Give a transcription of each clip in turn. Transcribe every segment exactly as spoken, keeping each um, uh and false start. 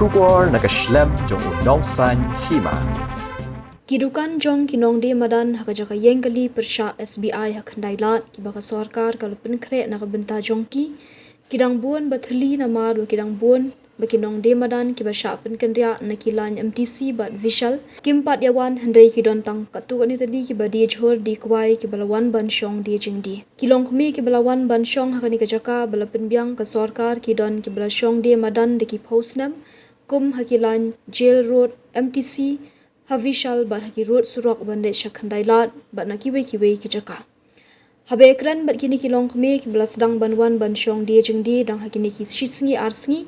Khubor na ka shlem jong u Nongsaiñ Hima. Ki dukan jong ki nongdie madan ha ka jaka ïeng kali pyrshah S B I ha Khyndai Lad kiba ka sorkar ka la pynkhreh na ka bynta jong ki, ki dang bun ba thylli namar ba ki dang bun ba ki nongdie madan kiba shah pynkynriah na ki lain M T C bad Vishal kim pat ïa wan hynrei ki don tang katto katne tylli kiba die jhur die kwai kiba la wan ban shong die jingdie. Ki longkmie kiba la wan ban shong ha kane ka jaka ba la pynbiang ka sorkar ki don kiba la shong die madan da ki phew snem kum ha ki lain Jail Road, M T C, ha Vishal bad ha ki rud surok ban leit sha Khyndai Lad bad na kiwei kiwei ki jaka. Haba ïakren bad kine ki longkmie kiba la sdang ban wan ban shong die jingdie dang ha kine ki shi sngi ar sngi,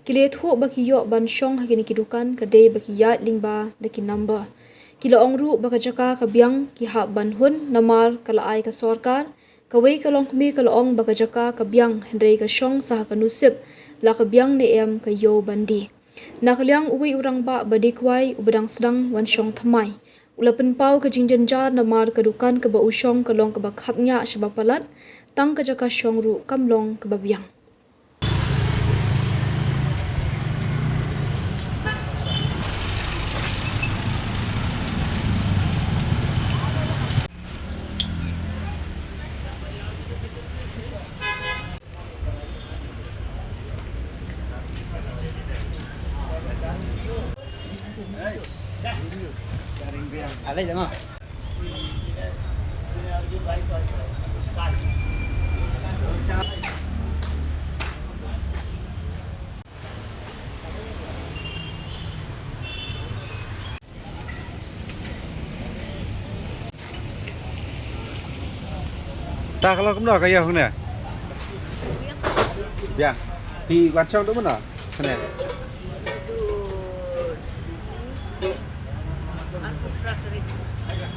ki la ïathuh ba ki ïoh ban shong ha kine ki dukan ka dei ba ki ïaid lyngba da ki number. Ki la ong ruh ba ka jaka ka biang, ki hap ban hun namar ka la ai ka sorkar. Kawei ka longkmie ka la ong ba ka jaka ka biang hynrei ka shong sa ha ka nusip, la ka biang ne em ka ïoh ban die. Na ka liang uwei u rangbah ba die kwai uba dang sdang wan shong thymmai, u la pynpaw ka jingjynjar namar ka dukan kaba u shong ka long kaba khapngiah shaba palat, tang ka jaka shong ruh kam long kaba biang. Ta ka long kumno ka ïa hangne? Biang. Phi wan shong tu mano? Hangne.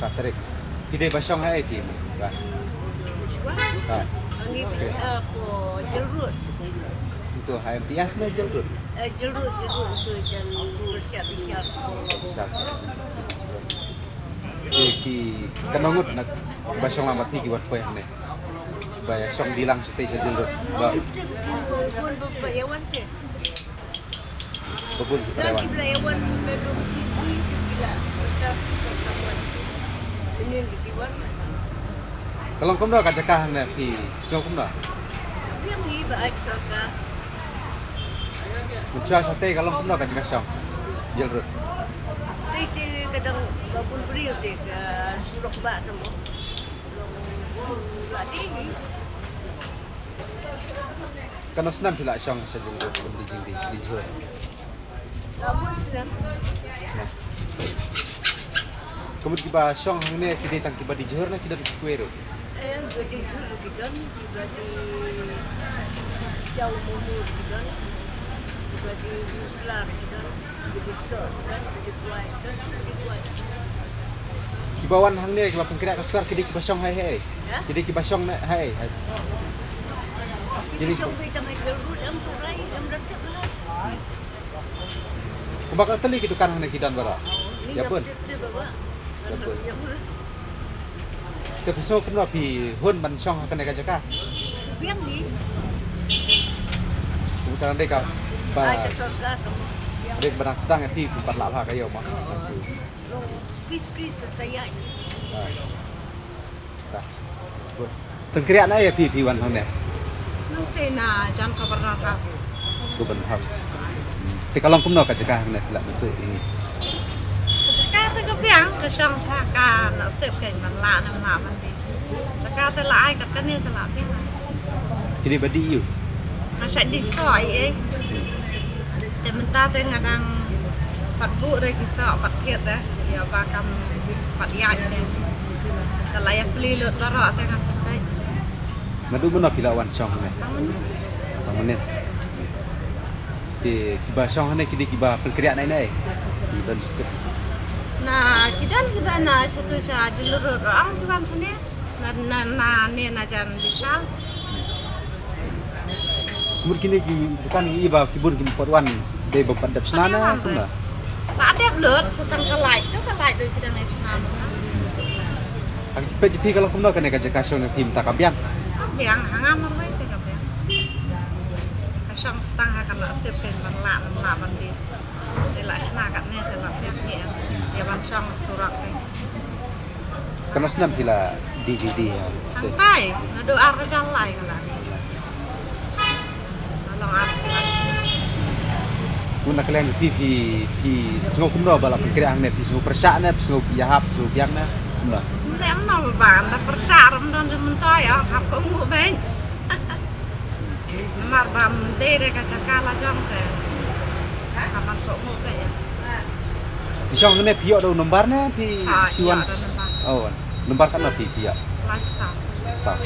Patrick. Phi dei ba shong ha ei phi? Ba. Which one? Ha. Ani eh, ko Jail Road. Itu ha M T S na Jail Road? Eh, Jail Road, Jail Road tu jan bersiap-siap. Siap. Ki, ki, ka nongut na ba shong lang bad phi ki wat poi hangne. Ba ïa shong die lang shatei sha Jail Road. Ba. Phone, phone, phone, phone, ba ïa wan te. Ba bun ki ba ïa wan. Ki ba ïa wan, ba dum sisi, ki ba ïa wan. Ini di ki wan. Ka long kumno ka jaka hangne phi, sngew kumno? Biang hi ba ai ka sorkar. Mynta shatei ka long kumno ka jaka shong? Jail Road. Shatei te ka dang ba bun briew te ka surok ba te mo. Long bun ba dei hi. Katno snem phi la shong sha Jail Road kum die jingdie, die jhur? Ka mut snem. Ka mut kiba shong hangne ki dei tang kiba die jhur ne ki don kiwei ruh? Eh, kiba die jhur ruh ki don, kiba die shaw momo ruh ki don, kiba die jhur sla ruh ki don, kiba die soh ruh ki don, kiba die kwai ruh ki don, kiba die kwai. Kiba wan hangne kiba pynkhreh ka sorkar ki dei kiba shong ha ei ha ei? Ha? Ki dei kiba shong ne ha ei ha ei? Kiba shong beit tang ha Jail Road, em tharai, em da tep la. Kumba ka tylli ki dukan hangne ki don baroh? Ïa bun. Ïa bun. Te phi sngew kumno phi hun ban shong ha kane ka jaka? Biang hi. Kumta dei ka ba. Ai ka sorkar ka mo. Dei ba dang sdang ïa phi phi pat lah bha ka ïew mo. Long squeeze squeeze ka sa ïaid. Ah. Pynkhreh na ei phi phi wan hangne? Nangta na jan Governor House. Governor House. Te ka long kumno ka jaka hangne phi lah mynta ïa ngi? Ka jaka te ka biang, ka shong sa ka nasib ka, ban lah ne em lah ban die. Jaka te la ai kat kane te la biang. Kine ba die ïa u? Nga shait die soh ïa ei. Te mynta te nga dang pat buh re ki soh pat thied re ïa ba kam pat ïaid re. Te la ïa plie lut baroh te nga sa peit. Naduh mynno phi la wan shong hangne? Tang mynnin. Tang mynnin. Te kiba shong hangne ki dei kiba pynkhreh na ei na ei? Ki don shatu. Na ki don kiba na shatu sha Jail Road ruh ong ki wan shane. Na, na, na, ne na jan Vishal. Mut kine ki dukan ki ba ki bun ki pat wan dei ba pat dep sna na kumno? La dep lut sa tang ka light tu, ka light tu ki dang ai sna. Ha ka jingpeit jong phi ka long kumno kane ka jaka shong jong phi mynta, ka biang? Ka biang, ha nga marwei te ka biang. Ka shong sa tang ha ka nasib ka ban lah, ban lah ban die. Shong surok te. Katno snem phi la dih jingdih? Hangtai, naduh ar hajar lai nga la dih. Nga long ar hajar lai. Kumno ka liang jong phi, phi, phi sngew kumno ba la pynkhreh hangne, phi sngew pyrshah ne, phi sngew ïahap, phi sngew biang ne, kumno? Ym leh kumno ba, ynda pyrshah ruh ym don jingmyntoi, hap kohnguh beit. Namar ba ym dei re ka jaka la jong te. Hap ban kohnguh beit. Phi shong hangne phi ïoh da u nombar ne phi shu wan? Ha, ïoh da nombar. Oh, nombar katno phi, phi ïoh? Lai phew saw. Saw.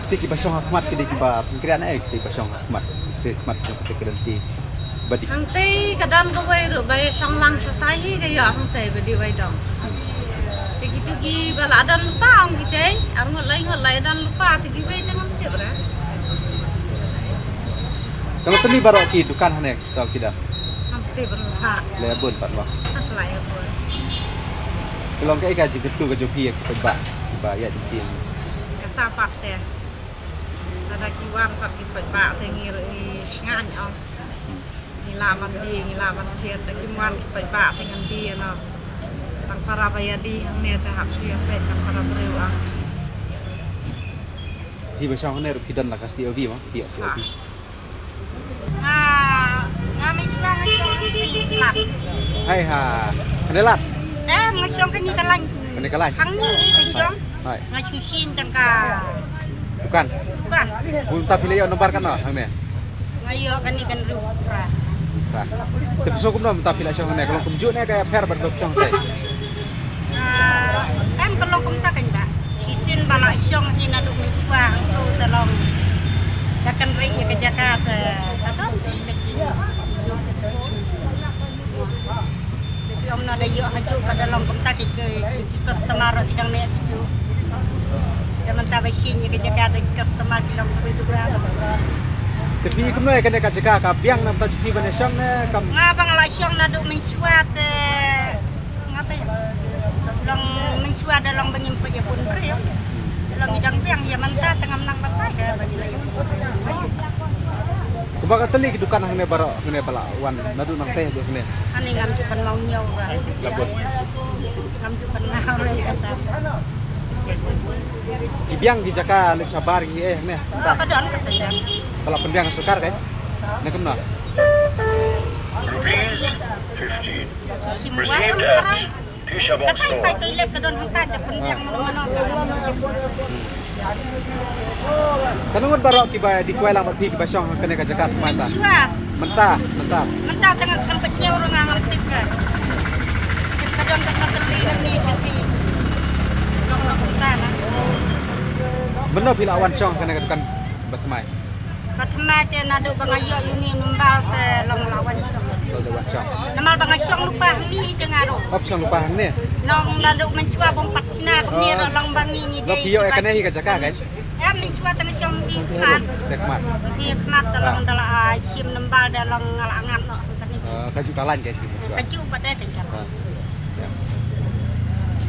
Te kiba shong ha khmat ki dei kiba pynkhreh ne, kiba shong ha khmat, te khmat jong kata ka lynti ba dih. Hangtei ka don kawei ruh ba ïa shong lang shatai hi ka ïoh hangtei ba dih wai dong. Te kitu kiba la don lypa ong kitei, ar ngut lai ngut la don lypa te kiwei te ngam tip re. Tang tynni baroh ki dukan hangne. Stall ki da. Ngam tip bha. Leh bun pat mo. Ah, leh bun. Ka long kaei ka jingkyntu ka jong phi ïa ki paidbah kiba ïaid lynti? Kata pat te. Lada ki wan pat ki paidbah te ngi ruh ngi shngaiñ ong. Ngi lah ban die, ngi lah ban thied, da kim wan ki paidbah te ngan die noh. Tang para ba ïadie hangne te hap shu ïa peit tang para briew ong. Phi ba shong hangne ruh phi don la ka C O V mo? Phi ïoh C O V. Ah. Nga, nga mynshuwa nga shong hangne khmat. Hai ha. Kane lad? Eh, nga shong kane ka lain. Kane ka lain? Hangne nga shong. Hai. Nga shu shin tang ka dukan. Dukan. Mynta phi la ïoh nombar katno hangne? Nga ïoh kane ka hynriew phra. Phra. Te phi sngew kumno mynta phi la shong hangne? Ka long kumjuh ne ka pher bad ba phi shong te? Ah, em ka long kumta kan ba. Shisien ba la shong hi naduh mynshuwa hangto te long. Da kynrih ïa ka jaka te, kato, ïa ka jing. Te phi ong na da ïoh hajuh ba da long kumta ki, ki, ki customer ki dang neh ki juh. Te mynta ba shin ïa ka jaka te ki customer ki long kawei tu ba. Te phi kumno ïa kane ka jaka ka biang na bynta jong phi ban ïa shong ne kam? Nga ba nga la shong naduh mynshuwa te. Nga phi long mynshuwa da long ba ngim pat ïa bun briew. Da long ngi dang biang ïa mynta te ngam nang batai da ba ngi la ïa. Kumba ka tylli ki dukan hangne baroh hangne ba la wan naduh nangtei haduh hangne. Hangne ngam ju pynmong ñiew ba. La bun. Ngam ju pynmong re kata. Ki biang ki jaka leit shabar ki eh hangne. Ka don kata jan. Ka la pynbiang sorkar kai. Ne kumno? Rupees fifteen. Received at Tisha Box Store. Katno ngut baroh kiba dei kwai lang bad phi kiba shong ha kane ka jaka mynta? Mynta, mynta. Mynta tang ka khlem pat ñiew ruh nga ngam tip ka. Ka don ka khlem pat ñiew ruh nga ngam tip. Mynno phi la wan shong ha kane ka dukan ba thymmai? Ba thymmai te naduh ba nga ïoh ïa une u number te long la wan shong. Long la wan shong. Namar ba nga shong lypa hangne te nga ruh. Hap shong lypa hangne. Long naduh mynshuwa bym pat shna kumne ruh long ba ngi ngi dei. Long phi ïoh ïa kane hi ka jaka kan? Ïa mynshuwa te nga shong ti khmat. Te khmat. Ti khmat te long da la, ah, shim number da long nga la ngat noh kane. Eh, ka juh ka lain ka juh mynshuwa. Ka juh pat te ka juh. Ah.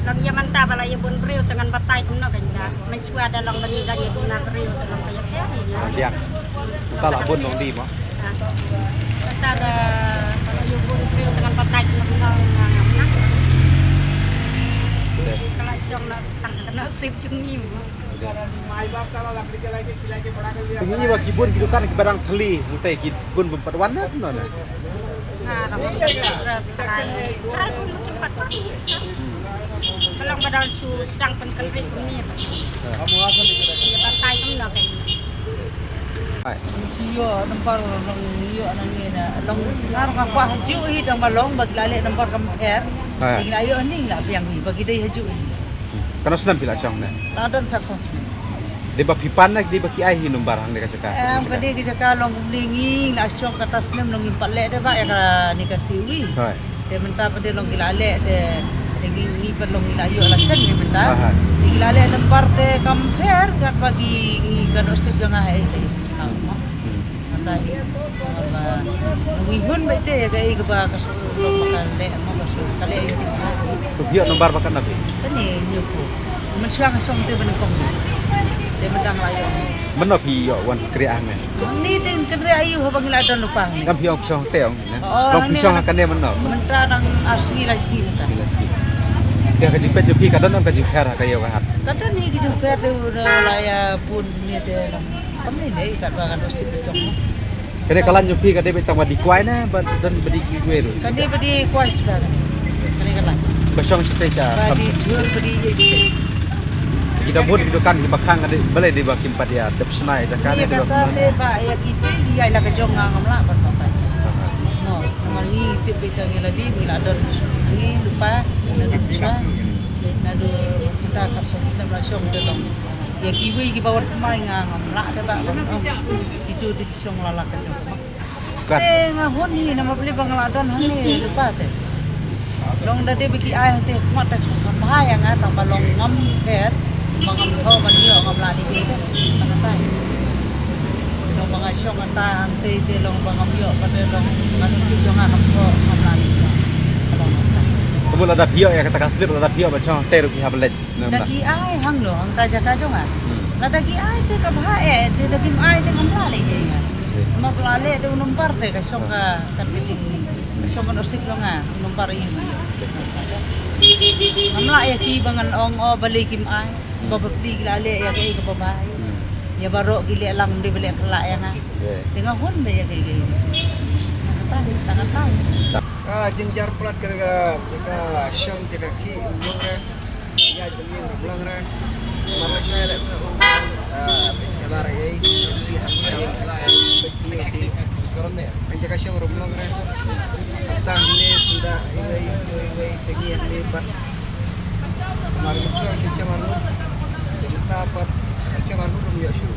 Long ïa mynta ba la ïa bun briew te ngan batai kumno kan da. Mynshuwa da long ba ngi dang ïa duna briew te long ba ïa pher ïa. Biang. Mynta la bun long di mo. Mynta da ba la ïa bun briew te ngan batai kumno kumno nga ngam na. Ka la shong na stang ka na sip jong ngi mo. Te ngi ba ki bun ki dukan kiba dang thylli, ngi te ki bun bym pat wan ne kumno ne? Nga ram trai, trai bun kim pat wan. Ka long ba dang shu sdang pynkynriah kumne. Ïa batai kumno ka. Hai. Shu ïoh nambar long ïoh nangne na. Long nga ruh nga kwah hajuh hi tang ba long ba ki la leh nambar kam pher. Hai. Ngi la ïoh ni la biang hi ba ki dei hajuh hi. Katno snem phi la shong ne? La don khatsan snem. Dei ba phi pan ne dei ba ki ai hi number hangne ka jaka? Em, ka dei ka jaka long kumne ngi la shong kata snem long ngim pat leh dei ba ïa kane ka siwi. Hoi. Te mynta pat dei long ki la leh te, te ngi, ngi pat long ngi la ïoh la seng ngi mynta. Aha. Te ki la leh number te kam pher kat ba ki ngi ka noh sep jong nga ha ei te. Hmm. Mynta hi. Ba ngi hun ba ite ïa kaei kaba ka shu ka leh mo ka shu ka leh ïa jingkha. To phi ïoh number ba katno phi? Kane hynñiew phew. Mynshuwa nga shong te ba nyngkong. Te mynta nga la ïoh. Mynno phi ïoh wan kynriah hangne? Ni te kynriah aïu haba ngi la don lypa hangne. Ngam phi ong phi shong te ong ne. Oh, long phi hangne shong hangne mynno? Mynta dang ar sngi lai sngi mynta. Lai sngi. Te ka jingpeit jong phi ka don ne ka jingpher ha ka ïew ka hat? Ka don hi ka jingpher te u la ïa bun ne te long. Kam ne ne katba ka dohsip te jong. Kane ka lain jong phi ka dei beit tang ba die kwai ne ba don ba die kiwei ruh? Ka dei ba die kwai suda kane. Kane ka lain. Ba shong shatei sha. Ba die jhur ba die ïeit shatei. Ki da bun ki dukan kiba khang ka dei balei dei ba kim pat ïa dep shna ïa jaka ne dei ba. Kata te ba ïa kite ki ïa la ka jong nga ngam lah ban batai. Aha. No, namar ngi tip beit tang ïa lade ngi la don ngi lypa naduh shisha. Naduh kita ka shong snem la shong te long. Ïa kiwei kiba wan kmai nga ngam lah te ba ban ong. Kito te shong la la ka jong. Kat. Eh, nga hun hi namar balei ba nga la don hangne lypa te. Long da dei ba ki ai hangte khmat ta ka bha ïa nga tang ba long ngam phet ba ngam thaw ban ïoh ngam lah lei te. Tang katai. Long ba nga shong kata hangte te long ba ngam ïoh kata long nga dohsip jong nga ngam thaw ngam lah lei te. Ka long kata. Ka mut lada phi ïoh ïa kata ka slip lada phi ïoh ba shong hangte ruh phi hap leit. Da ki ai hangno, hangta jaka jong nga. Hmm. Lada ki ai te ka bha eh, te da kim ai te ngam lah lei ïa nga. Hmm. Namar ba la leh te u nombar te ka shong ka, ka te jing, ka shong ka dohsip jong nga, u nombar ïa nga. Ngam lah ïa ki ba ngan ong oh balei kim ai, ba bapli ki la leh ïa kaei kaba bha. Hmm. Ïa baroh ki leh lang de ba leh kylla ïa nga. Te nga hun de ïa kaei kaei. Tang katai, tang katai. Ka jynjar palat ka, ka shong te ka khih u long re. Ïa jong ngi ruh lang re. Mar la shai leh sa ong, ah, shabar ei ei. Ki hap ki ei ei. Ang jaka shong ruh lang re. Tang ne suda ei ei ei ei te ngi ne pat. Mar la shai shong ruh. Te mata pat shong ruh ruh ïa shu.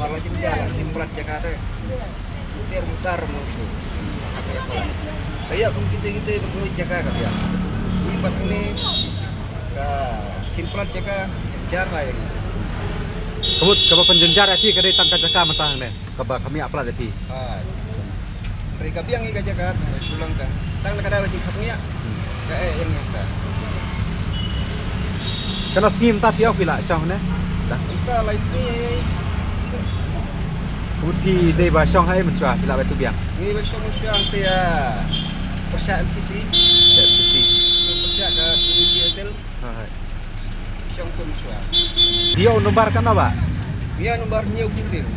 Mar la jin jala jin plat jaka te. Mutar mutar musuh. Apa ya pala? Kayak kum kita kita bermulut jaga kata ya. Ini pat ini ka kimplat jaga jar lah ini. Kabut kaba pynjynjar ïa phi ka dei tang ka jaka mynta hangne kaba kham ïa plat ïa phi. Ha. Ri ka biang ïa ka jaka tang sulang ka. Tang na ka dawa ji kham ïa. Ka eh ïa ka. Kano sngi mynta phi ong phi la shong ne? Mynta lai sngi. Kabut phi dei ba shong ha ei mynshuwa phi la bai tu biang. Ngi ba shong mynshuwa te ïa pyrshah M T C. Pyrshah M T C. Pyrshah ka C B C Hotel. Ha hai. Shong tu mynshuwa. Phi ïoh nombar kano ba? Ïa nombar hynñiew phew hynriew.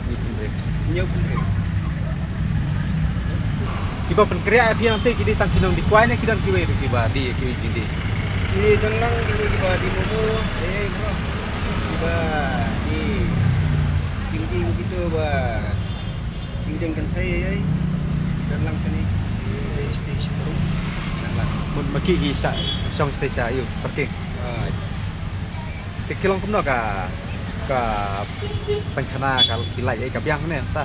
Hynñiew phew hynriew. Hynñiew phew hynriew. Kiba pynkhreh ïa phi nangte ki dei tang ki nongdie kwai ne ki don kiwei ruh kiba die kiwei jingdie? Ki don lang kine kiba die momo, eh bro. Kiba die jingdie kito ba jingdie kynthei eh. Don lang sani. Eh, stage bro. Don lang. Mut ma ki ki sa shong stage sha ïu parking. Ah. Te ki long kumno ka, ka pynkhana ka ki light ei ka biang ne ta.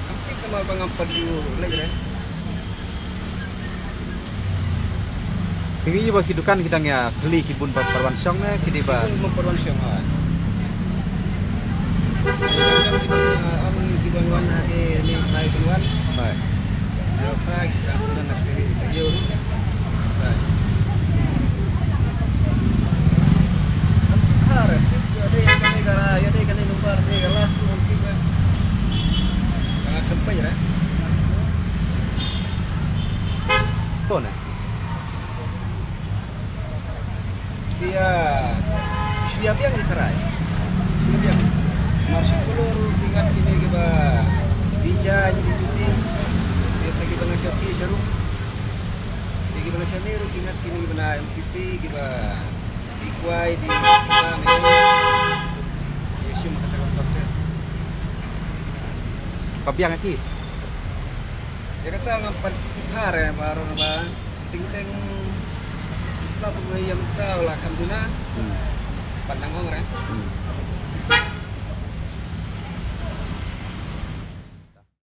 Kam tip namar ba ngam pat ju leit re. Ki ngi ba ki dukan ki dang ïa khli ki bun ba pyrwan shong ne ki dei ba. Ki bun ba pyrwan shong ha. Ki bun, ah, am ki bun wan ha ki ni lai bun wan. Hai. Ïa, pra ki stra sna na ki ïa. Hai. Har, ïa dei kane ka ra, ïa dei kane number, dei ka last one ki ba. Ka kempai ra. Phone. Ïa, shu ïa biang ki tharai. Shu ïa biang. Mar shu kulur ki ngat kine kiba bijan ki juti. Ïa sa kiba nga shu ki sharum. Ïa kiba nga shu ni ru ki ngat kine kiba na M T C kiba di kwai di kiba me. Ïa shim kata ka doktor. Ka biang ki. Ïa kata ngam pat har eh, baru ba. Ting teng slap ngi ïam ka la kham duna. Hmm. Pan nang ong re. Hmm.